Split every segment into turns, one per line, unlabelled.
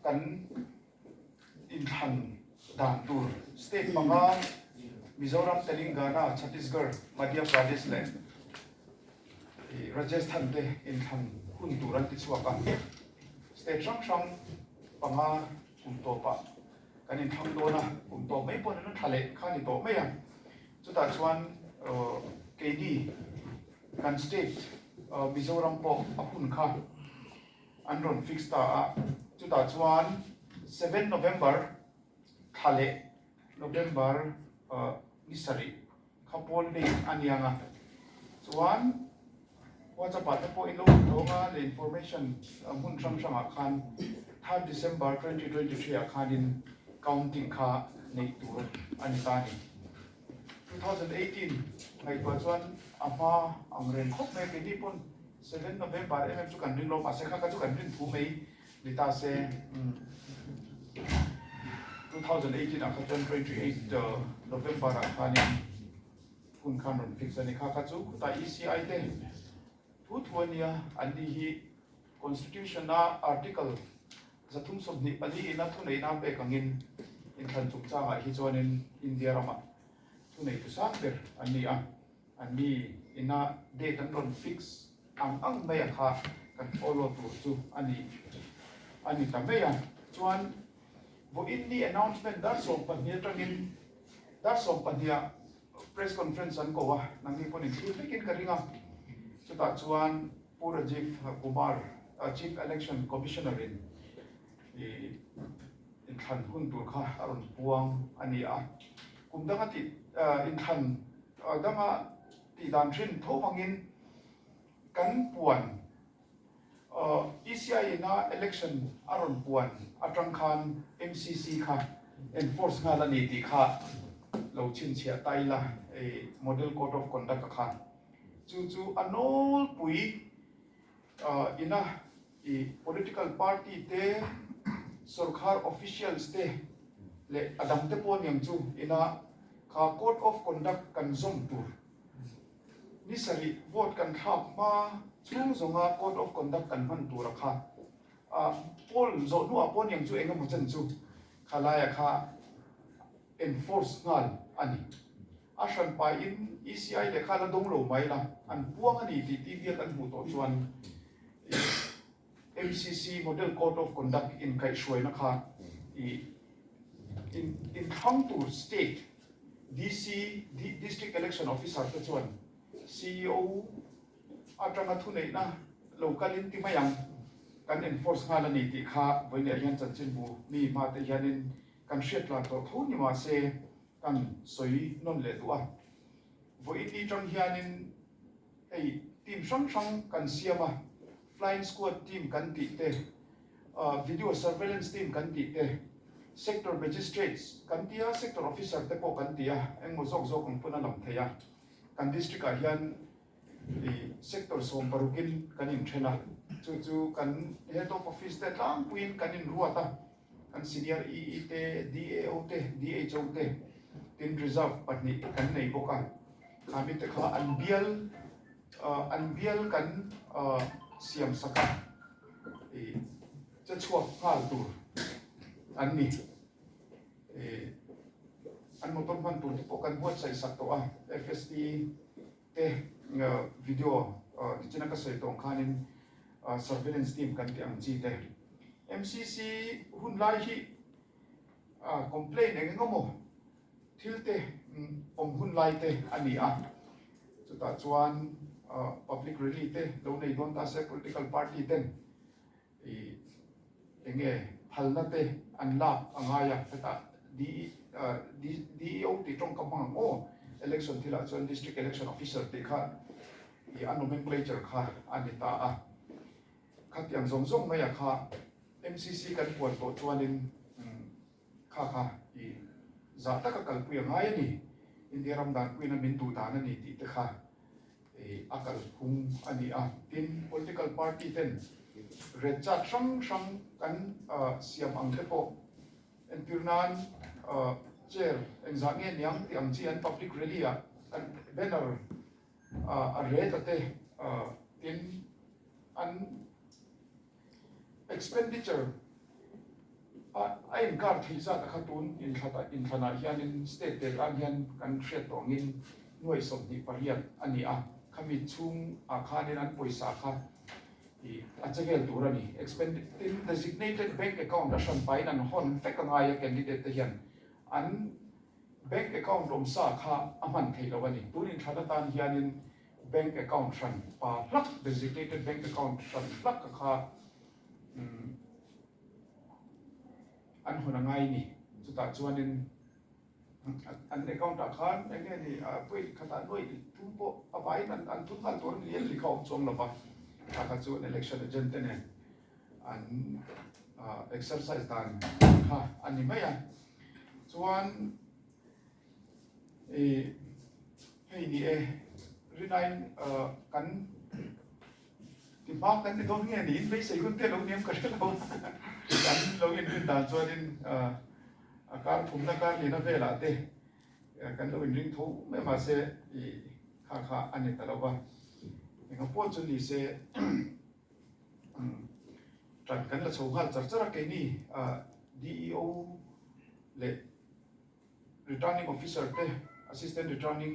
kan inthlan dan tur state panga Mizoram, Telangana, Chhattisgarh, Madhya Pradesh leh Rajasthan te inthlan hun tur an ti chhuak a. State hrang hrang panga kum tawpah kan inthlang dawn a, kum tawp mai pawhin an tha leh kha ni tawh mai a. Chutah chuan keini kan state Mizoram pawh a hun kha an rawn fix ta a, chutah chuan 7 November thla leh November ni sarih kha pawl date a niang a, chuan WhatsApp ah te pawh in lo hmu tawng a leh information hmun hrang hrang ah khan 3rd December 2023 ah khanin counting kha neih tur a ni ta a ni. 2018 ngaihtuah chuan a hma ang reng khawp mai a, keini pawn 7 November em em chu kan ring lo mahse kha kha chu kan rin thu mai ni ta se. 2018 ah kha chuan 28 November ah khanin hun khan rawn fix a ni. Kha kha chu khutah ECI te thu thu a nia, an ni hi Constitution a Article 324 ina thuneihna a pek angin inthlan chungchangah hi chuanin India ramah thuneitu sang ber an ni a, an ni ina date an rawn fix ang ang mai a kha kan follow tur chu a ni a ni ta mai a. Chuan vawiin ni announcement dar 12 atangin dar 12 ah press conference an ko a, nangni pawhin thlir vekin ka ring a, chutah chuan Pu Rajiv Kumar, Chief Election Commissioner in inthlan hun tur kha a rawn puang a ni a. Kum danga tih inthlan danga tih dan thin tho vangin kan puan ECI ina election a rawn puan atang khan MCC kha enforce nghal a ni tih kha lo chhinchhiah ta ila, Model Code of Conduct a kha. Chu chu a nawlpui ina i political party te, sorkar officials te leh a dang te pawh aniang chu ina kha code of conduct kan zawm tur ni sarih vote kan thlak hma chhung zawnga code of conduct kan hman tura kha poll zawh hnuah pawh aniang chu engemaw chen chu khalaia kha enforce nghal a ni. A hran pahin ECI lehkha la dawng lo mai la, an puang a ni tih TV a kan hmuh tawh chuan MCC, Model Code of Conduct, inkaihhruaina kha i inthlang tur state DC, District Election Officer, te chuan CEO atanga thuneihna lo kalin ti mai ang, kan enforce nghal a ni tih kha vawiinah hian chanchinbu mi hmate hianin kan hriat tlan tawh tho ni mahse, Kan sawi nawn leh duh a, vawiin ni tang hianin hei team hrang hrang kan siam a, flying squad team kan tih te, video surveillance team kan tih te, sector magistrates kan ti a, sector officer te pawh kan ti a, engmaw zawk zawk ang pawn a lang thei a, kan district ah hian sector 16 in kan inthen a, chu chu kan head of office te tlangpuiin kan inruat a. Kan senior EE te, DAO te, DHO te tin reserve pahnih kan nei bawk a, khami te kha an bial an bial kan siam sak a, ih che chhuak nghal tur an ni. Ih an motor hman tur te pawh kan buatsaih sak tawh a, FST te video tichina ka sawi tawng khanin surveillance team kan tih ang chi te MCC hun lai hi complaint eng eng emaw thil te awm hun lai te a ni a, chutah chuan public rally te lo nei dawn ta se political party ten Ih eng nge phalna te an lak a ngai a, hetah DEO tih tawngkam hmang ang aw, election thilah chuan District Election Officer tih kha ih a nomenclature kha a ni ta a. Khatiang zawng zawng mai ah kha MCC kan puan tawh chuanin kha kha ih zah taka kalpui a ngai a ni, India ram danpuiin a min duh dan a ni tih te kha a kalphung a ni a. Tin, political party ten red chart hrang hrang kan siam ang te pawh entir nan chair engzah nge niang tih ang chi an public rally ah kan banner a red a te tin an expenditure. inkar theih zat a kha tun inthlatah inthlanah hianin state te tan hian kan hriat tawh angin nuai 28 a ni a, khami chhungah khanin an pawisa kha i a che vel tur a ni. Tin, designated bank account a hran pahin an hawn vek a ngai a candidate te hian an bank account awmsa kha a hman theih loh a ni. Tun inthlan atan hianin bank account hran pa hlak designated bank account hran hlak a kha an hawn a ngai ni. Chutah chuanin an account ah khan eng nge ni pawi khatah nuaih thum pawh a vaiin an thun nghal tur a ni a kha awm chuang lo va, kha kha chu an election agent te nen an exercise dan kha a ni mai a. Chuan ih hei ni e rinain kan ti hma kan ti dawn nge niin beisei hun te lo niam ka hre lo kan lo inrin dan chuanin a kar thumna kar lina velah te kan lo inring tho mai mahse ih kha kha a ni ta lo va engah pawh chu ni se Ṭan kan la chho nghal char char a, keini DEO leh Returning Officer te, Assistant Returning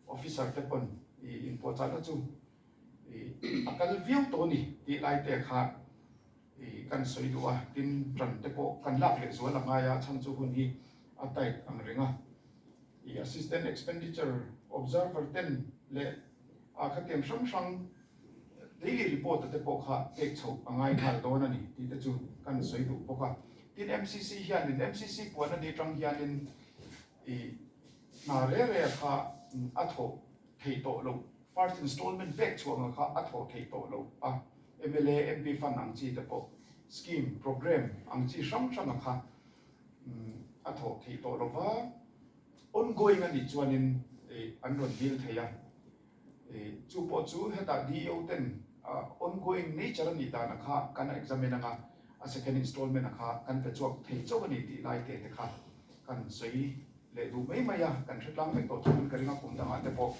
Officer te pawn inpuahchahna chu a kal viau tawh a ni tih lai te kha kan sawi duh a, tin ṭan te pawh kan lak leh zual a ngai a, chhan chu hun hi a tight ang reng a. Assistant Expenditure Observer ten leh khatiang hrang hrang Daily report a te pawh kha pek chhoh a ngai nghal dawn a ni tih te chu kan sawi duh bawk a. Tin, MCC hianin, MCC puan a nih atang hianin ih hna re re kha a thawh theih tawh loh, first installment pek chhuah nga kha a thawh theih tawh loh a, mla, MP fund ang chi te pawh, scheme, programme ang chi hrang hranga kha a thawh theih tawh lo va, ongoing a nih chuanin ih an rawn dil thei a. Chu pawh chu hetah DEO ten ongoing nature a nih dan a kha kan examine anga a second installment a kha kan pe chhuak thei chauh a ni tih lai te te kha kan sawi leh duh mai mai a, kan hre tlang vek tawh thungin ka ring a kum dangah te pawh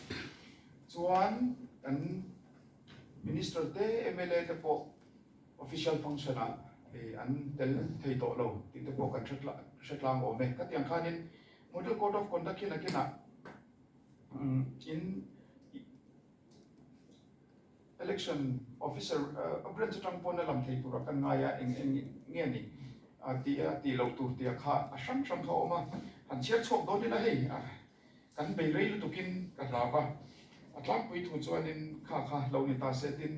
chuan kan Minister te mla te pawh official function ah an tel thei tawh lo tih te pawh kan hre tlang awm e. Khatiang khanin Model Code of Conduct hi nakinah In election officer a branch atang pawn a lam thei tura kan ngai a eng eng nge ni tih a tih loh tur tih a kha a hrang hrang kha a awm a, han chhiar chhuak dawn ila hei kan bei rei lutukin ka hlau a, a tlangpui thu chuanin kha kha lo ni ta se tin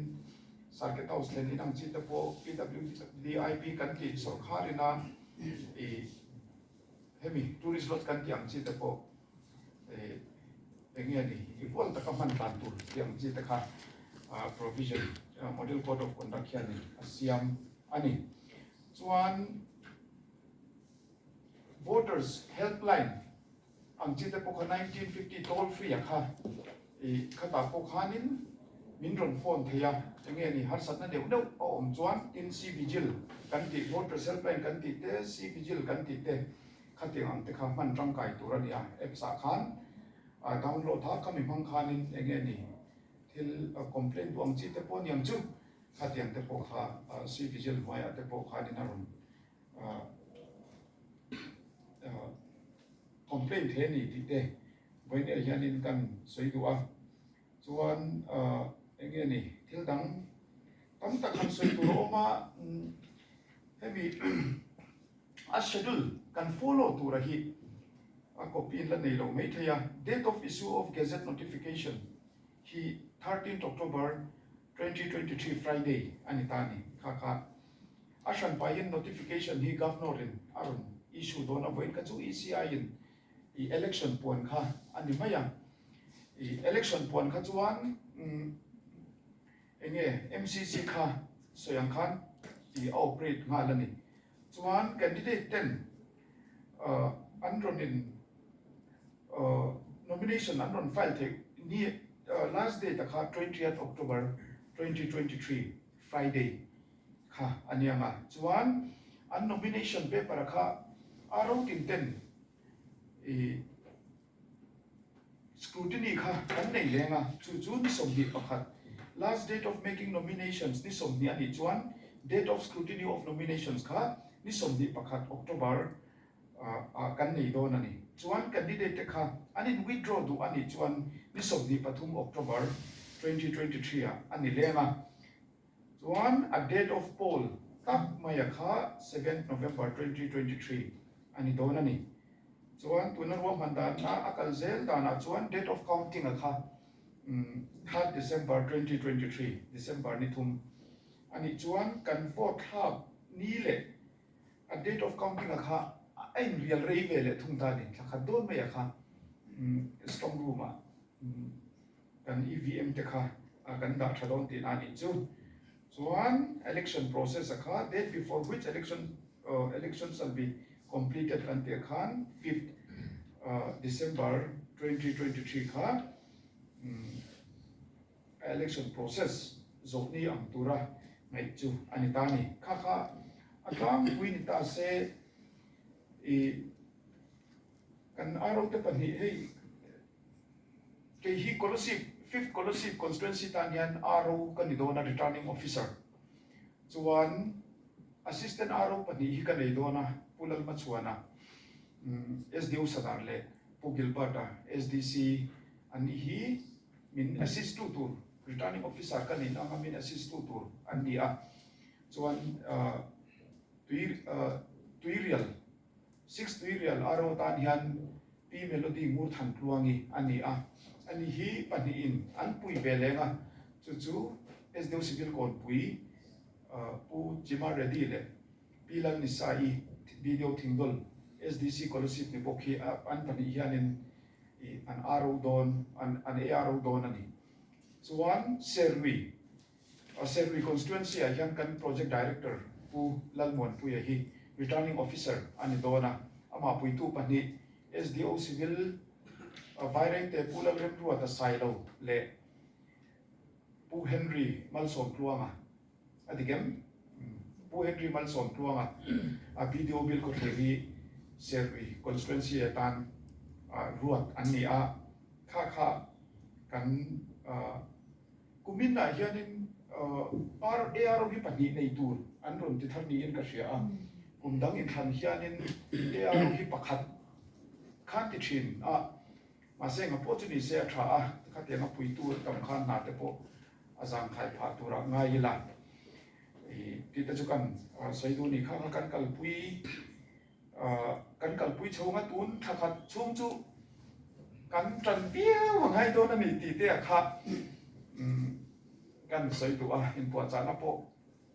circuit house thlen in ang chi te pawh PWDIP kan tih sawrkhar ina ih hemi tourist lodge kan tih ang chi te pawh Eng nge ni i hual taka hman dan tur tih ang chi te kha provision model code of conduct hianin a siam a ni. Chuan voters helpline ang chi te pawh kha 1950 toll free a kha i khatah pawh khanin min rawn phone thei a, eng nge ni harsatna neuh neuh a awm chuan tin cvigil kan tih voters helpline kan tih te cvigil kan tih te Khatiang ang te kha hman tangkai tur a ni a, apps ah khan download a khami hmang khanin eng nge ni thil complaint duh ang chi te pawh a ni ang chu, khatiang te pawh kha cvigil hnuaiah te pawh khanin a rawn complaint thei a ni tih te vawiin hianin kan sawi duh a, chuan eng nge ni thil dang tam tak han sawi tur a awm a, hemi. A schedule kan follow tura hi a copy in la nei lo mai thei a, date of issue of gazette notification hi 13th October 2023 Friday a ni ta a ni. Kha kha a hran pahin notification hi Governor in a rawn issue dawn a, vawiin kha chu ECI in i election puan kha a ni mai a, i election puan kha chuan enge MCC kha sawi ang khan i a operate nghal a ni. Chuan candidate ten an rawn in nomination an rawn file theih ni last date a kha 20th October 2023 Friday kha a ni ang a. Chuan an nomination paper a kha a rotin ten i Scrutiny kha kan nei leng a, chu chu ni 21, last date of making nominations ni 20 a nih chuan date of scrutiny of nominations kha ni 21 October ah kan nei dawn a ni. Chuan candidate te kha an in withdraw duh a nih chuan ni 23 October 2023 ah a ni leng a. Chuan a date of poll tak mai a kha 7 November 2023 a ni dawn a ni. Chuan tuna ruahman danna a kal zel danah chuan date of counting a kha 3rd December 2023, December ni thum a nih chuan kan vote thlak ni leh A date of counting a kha a in rial rei ve leh thung ta ni, thla khat dawn mai a kha strong room ah kan EVM te kha kan dah tha dawn tihna a nih chu. Chuan election process a kha date before which election election shall be completed kan tih khan 5th December 2023 kha Election process zawh ni ang tura ngaih chu a ni ta a ni. Kha kha a tlangpui ni ta se i kan RO te pahnih hei kei hi Kolasib Fifth Kolasib Constituency tan hian RO ka ni dawn a Returning Officer chuan Assistant RO pahnih hi ka nei dawn a Pu Lalmachhuana SDO Sadar leh Pu Gilbert-a SDC an ni hi min assist tu tur returning officer ka nih anga min assist tu tur an ni a, chuan tui tuirial six tuirial RO tan hian Pi Melody Ngurthan Tluangi a ni a, ani hi pahnihin an pui ve leng a, chu chu SDO Civil Kawnpui Pu Chima Reddy leh Pi Lalnisa-i BDO Thingdawl SDC Kolasib ni bawk hi an pahnih hianin I an RO dawn, an an ARO dawn a ni. Chuan Serlui, Serlui constituency ah hian kan Project Director Pu Lalmuanpuia hi Returning Officer a ni dawn a, amah puitu pahnih SDO Civil Vairengte Pu Lalremruata Sailo leh Pu Henry Malsawmtluanga A dik em? Pu Henry Malsawmtluanga a BDO bill khawthleng hi Serlui constituency atan ruat an ni a, kha kha kan kumin ah hianin ARO hi pahnih nei tur an rawn ti thar niin ka hria a, kum dang inthlan hianin ARO hi pakhat khan ti thin a, mahse engah pawh chu ni se a tha a, khatianga puitu tam khan hna te pawh a zangkhai phah turah ngai ila i tih te chu kan sawi duh a ni. Kha kha kan kalpui kan kalpui chhunga tun thla khat chhung chu kan tan viau a ngai dawn a ni tih te ah kha kan sawi duh a, inpuahchahna pawh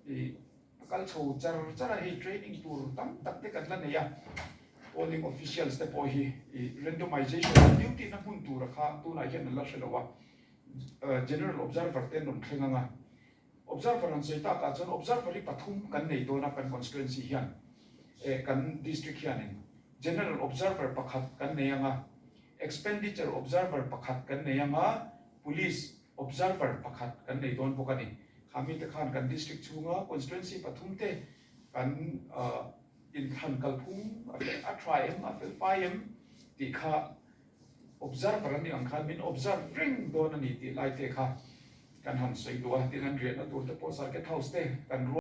i a kal chho char char a, hei training tur tam tak te kan la nei a, polling officials te pawh hi i randomization duty na hmun tura kha tunah hian an la hre lo a. General Observer te an rawn thleng ang a, Observer an sawi takah chuan Observer hi pathum kan nei dawn a kan constituency hian eh kan district hianin General Observer pakhat kan nei ang a, Expenditure Observer pakhat kan nei ang a, Police Observer pakhat kan nei dawn bawk a ni. Kha mite khan kan district chhunga constituency pathum te kan inthlan kalphung a tha em a felfai em tih kha Observer an nih ang khan min observe reng dawn a ni tih lai te kha kan han sawi duh a, tin an riahna tur te pawh Circuit House te kan ruat.